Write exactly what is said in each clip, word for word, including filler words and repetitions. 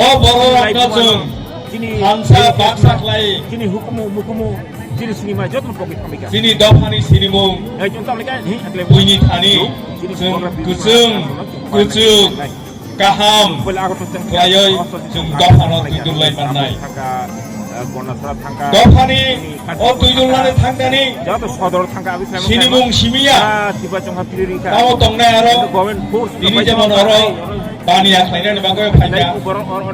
O borok no chwng thansa baksa khlai. Chini hukumu mukumu chini sinima joto pogwi thangbaikha. Chini dophani sinimung. Buini thani chwng kwchwng, kwchwk, kaham khlaiwi chwng dophano twi dulai mannai. Dophani o twi dulnani thangkani sinimung simiya. Tamo tongnai aro tini jemon oro baniya khlainani bagwi phaikha.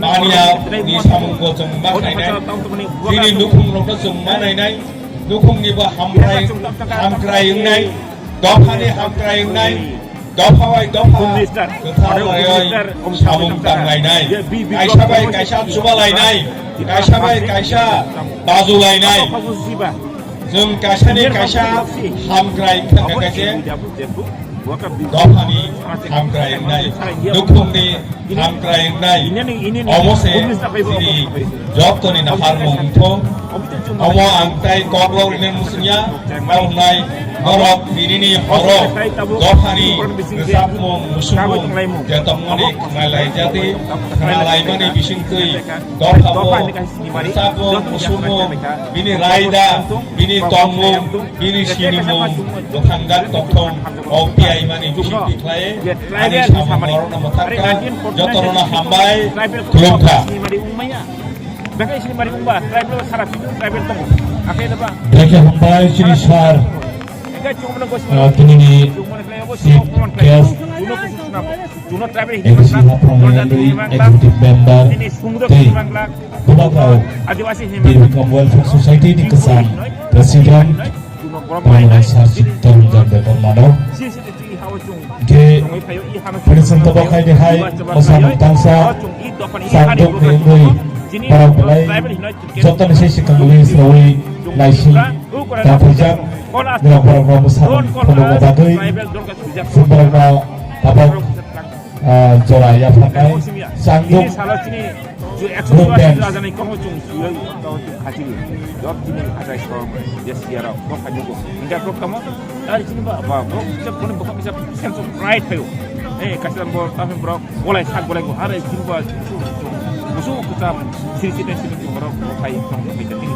Baniya ni samungbo chwng ma khlainai. Chini nukhungrokno chwng ma nainai. Nukhungnibo hamkrai, hamkrai wngnai. Dophani hamkrai wngnai, dopha bai dopha kwthar laiwi samung tanglainai, kaisa bai kaisa chubalainai, kaisa bai kaisa bajulainai. Chwng kaisani kaisa hamkrai wngkha khe dophani hamkrai wngnai, nukhungni hamkrai wngnai. Omo se chini jottoni naharmung wngthung. Omo ang tai koklok rwna muchungya, wngnai norok tinini horo dophani rwchapmung, musukmung je tongmani khwnalaijadi, khwnalaimani bisingtwi dophabo rwchapmung, musukmung, bini raida, bini tongmung, bini sinimung bwthangdak tongthung, o piyaimani bisingtwi khlai ani samung borokno mwthangkha. Jotorokno hambai, khulumkha. Beke hambai chini sir, ah, tinini chief guest, A D C Haflong Legendary Executive Member tei Bubagrao Birvikram Welfare Society ni kwcham President, Honorable Sir Tarun Chandra Debbarmano. Khe President to bakhai de hai, o samung tangsa, samung ni wngwi, borok belai jotoni se sikang list rwi laising tangphaijak, nirok borok rok bwsakni phunukna bagwi, chwng borokno tabuk, ah, jora yapharnai changduk group dance. Ari chini ba, ba, borok kisa phone, borok kisa sense of pride phaio. Eh, kaisa borok, taphim borok, golai sak golai go, are chini ba, musu kisa, siri siri siri borok, borok phai, tong phai, tini